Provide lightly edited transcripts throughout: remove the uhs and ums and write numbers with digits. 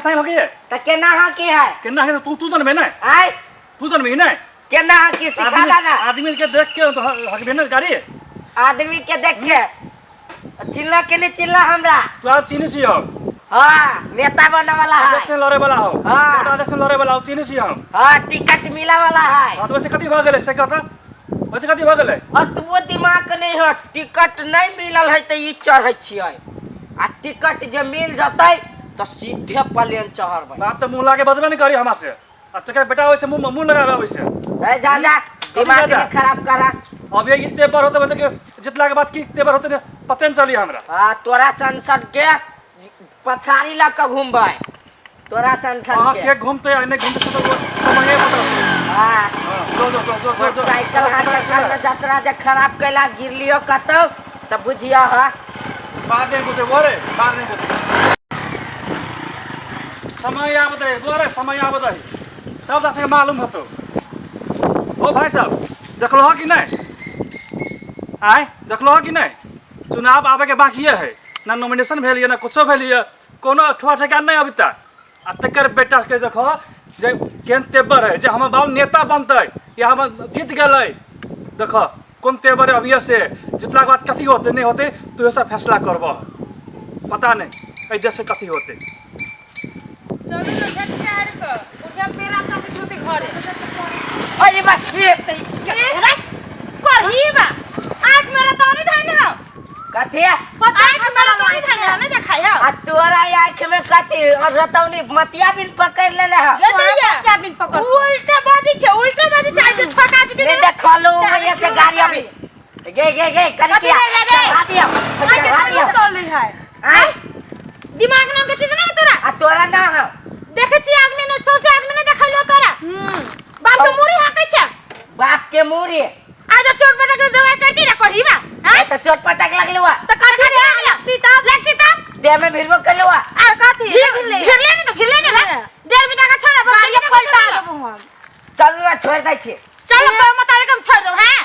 Motorcycle हकिए? तऽ केना हकी है? केना है तू तू जानबे नहीं? आय? तू जानबे नहीं? केना हकी सिखा आदमी दा ना। आदमी के देख के तो हकबे ना गाड़ी। आदमी के देख के चिल्ला के लिए चिल्ला हमरा। तू आप चीनी छी हम। हाँ, नेता बने वाला है। इलेक्शन लड़े वाला हो। हाँ। नेता इलेक्शन लड़े वाला हो, चीनी छी हम। हाँ, टिकट मिला वाला है। हाँ, तो वैसे कथी भऽ गेलै से कहता, वैसे कथी भऽ गेलै? अतबो दिमाग नहीं हो, टिकट नहीं मिलल है तो ई चढ़ै छियै, आ टिकट जे मिल जतै तो सीधे प्लेन चढ़बै। बाप तऽ मुँह लाके बजबे नहीं करी हमरा से, आ तकर बेटा ओइसे मुँह मुँह लगाबे ओइसे। ए जा जा, दिमाग जा? नहीं खराब करा। अब ये इतने बार होते मतलब कि जितला के बाद की इतने बार होते ने पते नहीं चली हमरा। हाँ, तोरा संसद के पछाड़ी लऽ के घूमबै, तोरा संसद हाँ के। के घूमते आ नहीं घूमते तो वो समझे पता। हाँ। हाँ, जो जो जो जो जो जो। मोटरसाइकिल हाथ में जतरा जे खराब कैला गिरलियो कतौ तऽ बुझियो। हाँ, बाहर नहीं घुसे वो रे, बाहर नहीं घुसे। समय आवत है वो रे, समय आवत है, सब दस के मालूम होतो। ओ भाई साहब, देखलो हो कि नहीं? आय देखलो हो कि नहीं? चुनाव आवे के बाकी है ना, नॉमिनेशन भेल ये ना कुछो भेल ये, कोनो ठुआ ठेकान नहीं अभी तक। आ तकर बेटा के देखो जे केहन तेवर है, जे हमर बाबू नेता बनतै या हम जीत गेलै। देखो कोन तेवर है अभिये से, जितला के बाद कथी होते नहीं होते तो ये सब फैसला करबह। पता नहीं एहि देश से कथी होते। चलू ने झटकार क बुढ़िया पेड़ा तक होते घरे। अरे बा ये करही बा आँख मेरा तो नहीं धैन हो। कथी है? आँख मेरा तो नहीं धैन हो, नहीं देखाय हो। आ तोरा आँख में कथी और रतौनी मतिया बिन पकड़ लेले है? मतिया बिन पकड़ उल्टा बाजी छै, उल्टा बाजी छै, आज ठोका जे नहीं देखलू चाहे ये से छियो, गाड़ी चाहे। अभी गे गे गे करी कथी किया रे, रे, रे? चढ़ा दियो, आँख चढ़ा दियो। चल रही है। आय? दिमाग नाम के चीज नहीं है तोरा। आ तोरा ना हो। देखे छी आदमी ने सौसे आदमी ने देखलो तोरा। बाप के मुड़ी हाके छै। बाप के मुड़ी। आज चोट पटक के दवाई करती रे करही बा। ए त चोट पटक लगले वा। त कथी रे लगती तब, लगती तब। देह में भिड़बो कइले वा। आ कथी भिड़ भिड़ले ने त भिड़ले ने ला। डेढ़ बीघा का छोड़ा गाड़ी पलटा देबो हम। चल ना छोड़ दै छी। चलो तो मतारे कम छोड़ दो। हां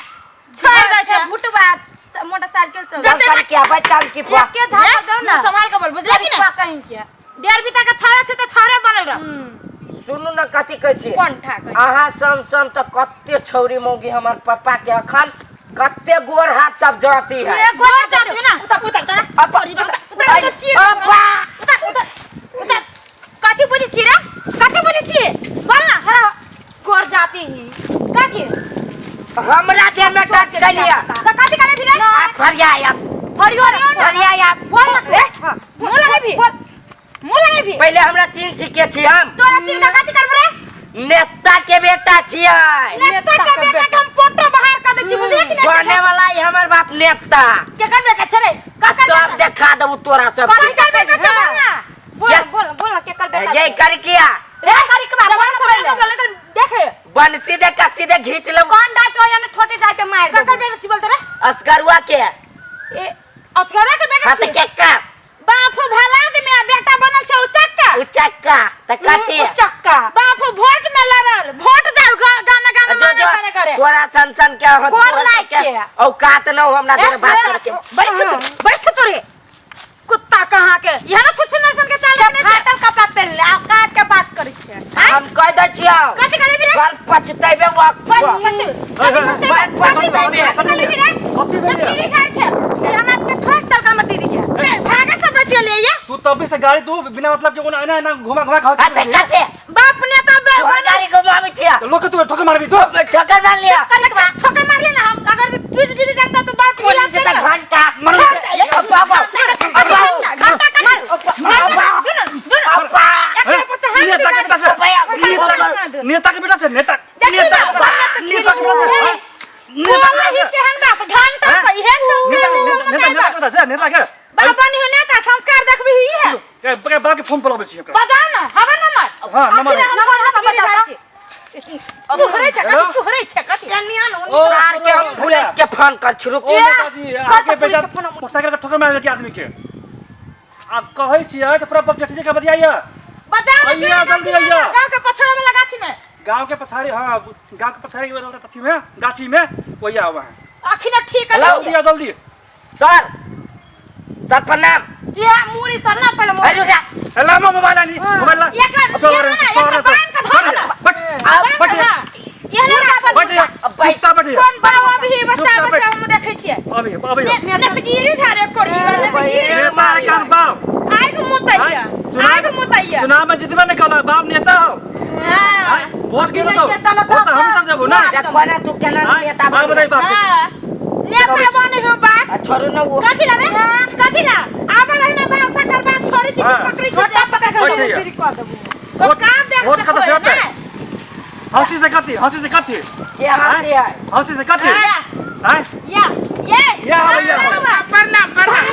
छोड़ दे छै भुटबा मोटरसाइकिल चल। चल कर के आबै चल की फुआ। एके झापड़ दो ना। संभाल के बोल, बुझला कि ना? कहीं के डेढ़ बीघा का छोड़ा छै त छोड़े बनल रह। सुनू ना कथी कहै छी। कोन ठाक अहाँ सन सन त कते छौरी मौगी हमर पप्पा के अखन कते गोर हाथ सब जाती है। ए गोर जाती ना। उतर उतर उतर अप्पा, उतर उतर चीर। अप्पा। उतर उतर उतर। कथी बुझै छी रे? कथी बुझै छी? बोल ना। खड़ा गोर जाती ही कथी? हमरा देह में टच कलिया। त कथी करे भी रे? आ फरिया आब। फरियो ना। फरिया आब। बोल ना तू। मुंह लगाबी, मुंह लगाबी। पहिले हमरा चिन्ह छी के छी हम। तोरा चिन्ह के कथी करबो रे? नेता के बेटा छियै। नेता के बेटा के हम फोटो बाहर कर दै छी, बुझलियै कि नहीं? बने वाला ही हमर बाप नेता। केकर बेटा छै रे? ककर तब बेटा? देखा देबू तोरा सब। ककर बेटा छै बोल ना। बोल क्या? बोल बोल ना केकर बेटा ये छै? कर किया? ए करिकबा बोल ना, बोल ना, बोल ना, देखे बंसी दे कस्सी दे घींच लेबू। कौन डाक हो या छोटे डाक के मार ककर बेटा छी बोलते रे? असगरुआ के। ए असगरुआ के बेटा हाँ त छी? के का? बाप भला आदमी आ बेटा बनल छै उचक्का। उचक्का त कथी? उचक्का। बाप वोट में लड़ल, वोट जाओ गाना गाना जो जो मांगे करे करे। तोरा सन सन के हो, गोर तोरा लाग सब के के। औकात न हो हमरा ए, जोरे बात करके। बड़ी छुतुर, बड़ी छुतुर रे। कुत्ता कहाँ के? यहाँ ना छुछु नरसन के चाल अपने छै। फाटल कपड़ा पहन ले, औकात के बात करै छै। हम कह दै छियौ। कथी करे भी रे? बड़ पछतैबे वक्त बस, पर। बस, बड़ पछतैबे। कथी करे भी रे? कथी भेल दीदी झाड़ छै। ई हमरा सबके ठोक देलक हमर दीदी के। भागे सब बचिए ले ये। तू तभी से गाड़ी तू बिना मतलब के कोनो एना एना घुमा घुमा के हाँ त कथी? बाप नेता बे तोहर गाड़ी घुमाबै छियै। लोग के तू ठोकर मारबी तू। ठोकर मार लिया। ठोकर मारले ना हम। अगर टूट दीदी जानता तो बाप पुलिस के त घंटा। मर। अब्बा, अब्बा, अब्बा, घंटा का मार। अब्बा, अब्बा। नेता के बेटा से, नेता के बेटा से, नेता नेता नेता के बेटा से, हाँ? नेता के बेटा से। केहन बात घंटा हाँ? पर इहे नेता संस्कार नेता नेता नेता के बेटा से, नेता के। बाबा नहीं हो नेता संस्कार देखबी ही है। ए, ए, बाप के फोन पर लबै छी ओकरा। बजा ना हवा नंबर। हाँ, नंबर। नंबर बता। सुहरै छै कथी? सुहरै छै कथी? ओ, सार के हम पुलिस के फोन कर शुरू। ओ नेताजी, अहाँके बेटा मोटरसाइकिल के ठोकर मारि देलकै आदमी के। आ कहै छियै तऽ पूरा जेठी के बतियाइया। बजा ना। अइया, जल्दी अइया। गांव के पछोड़ा वाला गाछी में। गांव के पछाड़ी, हाँ, गांव के पछाड़ी वाला अथी में, गाछी में वही आवा है। अखिन ठीक है। हेलो। जल्दी आ, जल्दी। सर, सर प्रणाम। ये मूड़ी सर ना पहले अरे रुक जा। ला मोबाइल आनी मोबाइल ला। एकरा सॉरी एकरा सॉरी बांध के धर ना। बट बट एहने ना बट चुपचाप बैठ कोन बाबा अभी बच्चा चुपचाप बच्चा बैठ। हम देखै छियै। अभी अभी नेतगिरी झाड़े कोरी नेतगिरी। नेता है कान बाप। आइ को मुतैया, आइ को मुतैया। चुनाव में जीतबे नहीं कला बाप नेता हो। हां वोट के दो, वोट तो हम सब देबो ना। देखो ना तू केना नेता हाँ बताई बाप के। हां नेता बने हो बाप। आ छोड़ू ना वो। कथी ला रे, कथी ला आबा रही ना बाप तकर बाप छोड़ी छी हाँ। पकड़ी छी पकड़ के बैठ जाइए। फिर कह देबो। ओ काम देख वोट कतऽ से देखो होतै? ना। हंसी से कथी, हंसी से कथी, के हाथी है? हंसी से कथी? या आय या ये या या प्रणाम प्रणाम।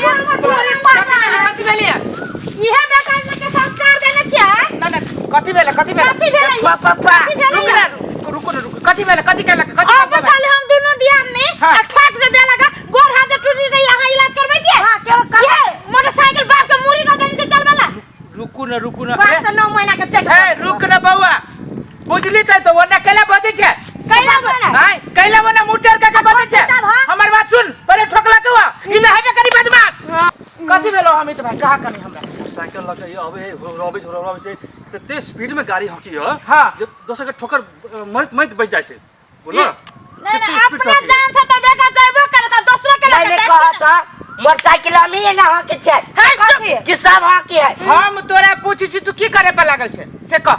कथी भेलै? इहे बेटा के संस्कार देने छियै। ना ना कथी भेलै? कथी भेलै? कथी भेलै? पापा कथी भेलै? रुक ना, रुको ना, रुको। कथी भेलै? कथी केलक? कथी अब बचल हम दुनू दियाद ने हाँ। आ ठोक से दे लगा गोर हाथ से टूटी दे यहाँ इलाज करबै दिए। हां केवल कर ये मोटरसाइकिल बाप के मुड़ी न देने से चलबला। रुकू ना, रुकू ना। बाप से 9 महीना के चट। ए रुक ना बौआ, बुझली त तो ओना केला बजै छै? कैला बना आय कैला बना मुटर का बजै छै? तब, हाँ। हमर बात सुन पहिले, ठोकला के हुआ ई त हेबे करी बदमाश। कथी भेलो अमित भाई? कहा कनी हमरा साइकिल लके ये अबे रबे छै रबे छै तते स्पीड में गाड़ी हकी ह। हाँ। जब दोसर के ठोकर मरत मरत बच जाइ छै बोलो। नहीं नहीं अपना जान से तो बेटा जाइबो करत आ दोसरो के नहीं लके नहीं जाइत कहता मोटरसाइकिल हम ही ना हके छै कथी? कि सब हके है? हम तोरा पूछै छी तू की करे पर लागल छै से कह।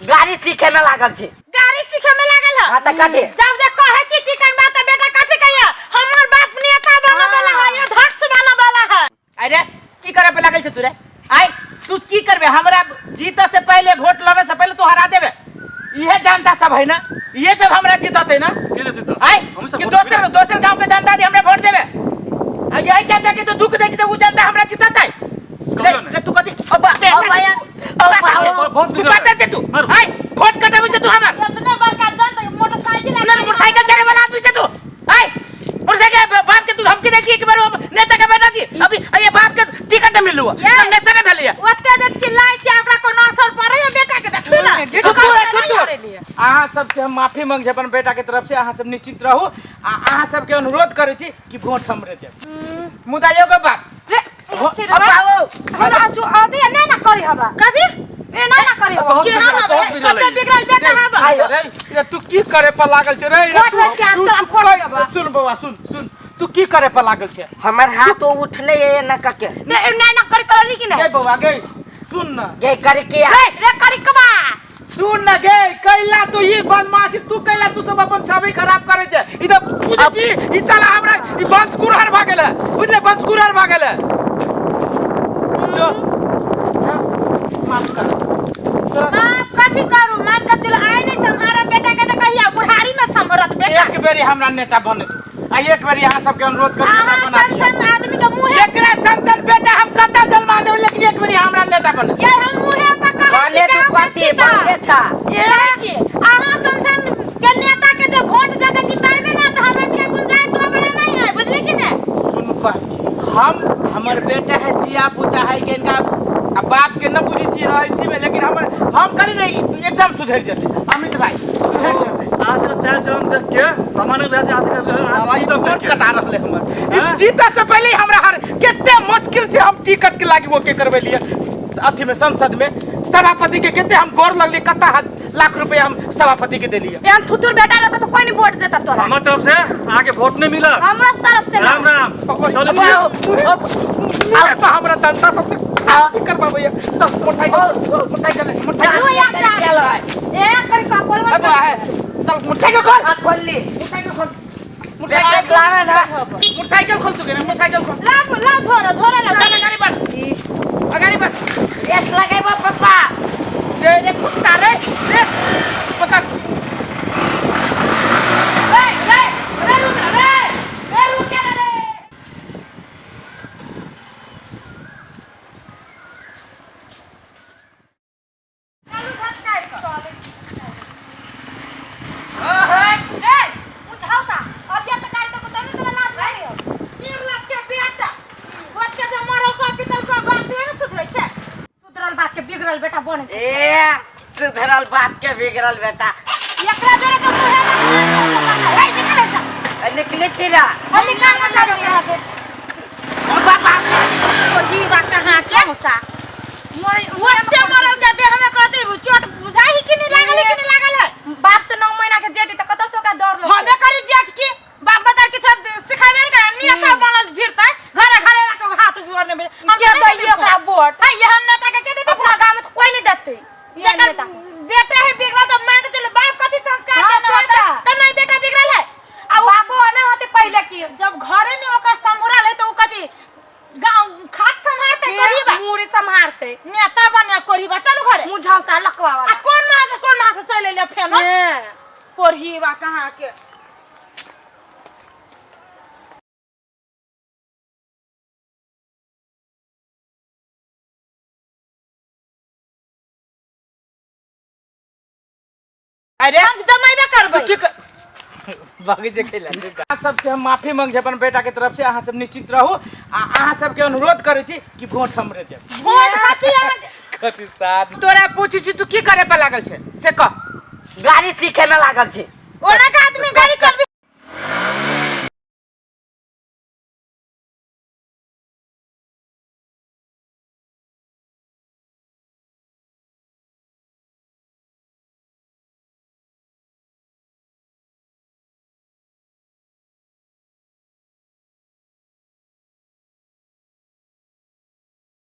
गाड़ी सीखे में लागल छी। गाड़ी सीखे में लागल ह। हां त कथी? जब जे कहै छी चिकन बात बेटा कथी कहिया हमर बाप नेता बने वाला है, अध्यक्ष बने वाला है। अरे की करे पर लागल छै तू रे? आय तू की करबे? हमरा जीत से पहले, वोट लड़े से पहले तू हरा देबे, इहे जनता सब है ना, इहे सब हमरा जीतते ना। के देतै त? आय हम सब कि वोट दोसर देबै। दोसर गांव के जनता दे हमरा वोट देबे, आ यही जनता के तो दुख दै छै त उ जनता हमरा जीतते। कहलो ने। रे तू कथी? अब अब अब बहुत तू बिगड़ल पातर छै तू। मारू। आय वोट कटाबै छै तू हमर। इतने बड़का जनता मोटरसाइकिल ना मोटरसाइकिल चढ़े वाला आदमी छै तू। आय मोटरसाइकिल बाप के तू धमकी दै छी एक बार हम नेता के बेटा छी, अभी ये बाप के टिकट न मिललू, हम नेता ने भेलिए। ओते जे चिल्लाइ छै ओकरा कोनो असर पड़ै बेटा के देखी ना। अहाँ सबसे हम माफी मांग छै अपन बेटा के तरफ से, अहाँ सब निश्चिंत रहू आ अहाँ सबके अनुरोध करै छी कि वोट हमरे देब। मुदा एगो बात रे हमरा जो आदे ना ना करी हवा। कथी? ए ना ना करी हवा। बहुत केहन बिगड़ल, हवे? बहुत बिगड़ल कते है। बिगड़ल बेटा हवे? रे रे तू की करे पर लागल छै रे? वोट दै छियै, तोरा वोट देबऽ। सुन बौआ, सुन सुन, तू की करे पर लागल छै? हमर हाथ तो उठले ये ना कके। ने ना ना करी करली कि नहीं? गे बौआ गे सुन ना। गे करे के रे रे करी कबा सुन ना गे, कैला तू ई बदमाशी तू कैला तू सब अपन छवि खराब करे छै। ई त बुझै छी ई साला हमरा ई वंश कुरहर भ गेल है, बुझले? वंश कुरहर भ गेल है। जो माफ कर तोरा। माफ कथी करू? मान के चलो आइ नहीं सम्हारा बेटा के त कहिया बुढ़ारी में सम्हरत बेटा। एक बेरी हमरा नेता बने दू आ एक बेरी अहाँ सबके अनुरोध करी अहाँ नेता बना सन दिअ। सन आदमी के मुँहे एकरा सन सन बेटा हम कतऽ जन्मा देबै, लेकिन एक बेरी हमरा नेता बने। ये हम मुँहे पर कहै बने छी तू गाँव के कथी छी तऽ। बने छा? कहै छी अहाँ सन सन के नेता के जे वोट दे के जिताबे ना तऽ हमरा सबके गुंजाइश होबे नहीं है, बुझली कि नहीं? सुन कहै छी हम हमर बेटा है, धिया पुता है के इनका आ बाप के न बुझै छी रहै छी में, लेकिन हमर हम करी नहीं एकदम सुधरि जेतै अमित भाई, सुधरि जेतै। आज के चाल चलन देख के हमारे वजह से आज के साला ई आज वोट देख के कटा रहले हमर। ई हाँ? जीते से पहले ही हमरा हर कते मुश्किल से हम टिकट के लागी ओके करबे लिए अथी में संसद में सभापति के कते हम गोर लगले, कता लाख रुपया हम सभापति के देलिए। एहन थुथुर बेटा रहता तो कोई नहीं वोट देता तोरा। हमार तरफ से आगे वोट नहीं मिला। हमरा तरफ से ना। राम राम। चलो अब हमरा दंता सब की करबाबैया। तब मोटरसाइकिल मोटरसाइकिल मोटरसाइकिल चलो यार चल है। ए करी का बोलबा। अब है चल मोटरसाइकिल खोल। आ खोलली। मोटरसाइकिल खोल। मोटरसाइकिल लावे ना। मोटरसाइकिल खोल तू, मोटरसाइकिल खोल। लाओ लाओ झोरा झोरा लाओ। चल अगाडि बढ़, अगाडि बढ़। रेस लगेबो पप्पा। रे रे कुत्ता रे रे पकड़। रे रे रे रुक रे रे रुक रे। चलू धक्का चल। ए उठाओ सा अब या त गाड़ी तो तभी तोरा लाज रही हो। निर्लज के बेटा ओते जे मरल को पिटल को बाप दे ने सुधरै छै। सुधरल बाप के बिगड़ल बेटा बने छै। ए सुधरल बाप के बिगड़ल बेटा। एकरा बेरा के मुहे ना ए निकल जा। ए, निकले छी ना। हम निकाल ना जाबे यहाँ से। ओ बाबा कोही बा कहाँ छै? उसा ओते मरल के देह में करते चोट बुझाई ही कि नहीं लागल है कि नहीं लागल है बाप से 9 महीना के जेठ त कतौ से ओकरा डर लगतै। हमे करी जेठ की बाप बता के छत सिखाबे ने करे नेता बनल फिरतै घरे घरे राख हाथ जोड़ने में हम के दैये ओकरा वोट? हां ये हम नेता के के देते अपना गाँव में तो कोई नहीं देते। ये जेकर नेता के। बेटा है बिगड़ल तो मान के चलो बाप कथी संस्कार हाँ, देने होतै सेटा। त नहीं बेटा बिगड़ल है आ उ बापो ना होते पहले की जब घरे ने ओकर सम्हुरल है तो उ कथी गांव खात सम्हारते कोरीबा मूड़ी सम्हारते नेता बने कोरीबा चलू घरे मुँह झौसा लकवा आ वाला कोन माह से कोन माह से चल एले फेन हाँ। कोरीबा कहाँ के अरे हम जमाइबे करबै की बाकी जे खेला अहाँ सबसे हम माफी मांग छी अपन बेटा के तरफ से। अहाँ सब निश्चिंत रहू आ अहाँ सबके अनुरोध करै छी कि वोट हमरे देब। वोट खातिर अहाँ कथी साथ तोरा पूछै छी तू की करे पर लागल छै से कह। गाड़ी सीखे में लागल छी। ओना के आदमी गाड़ी चलबै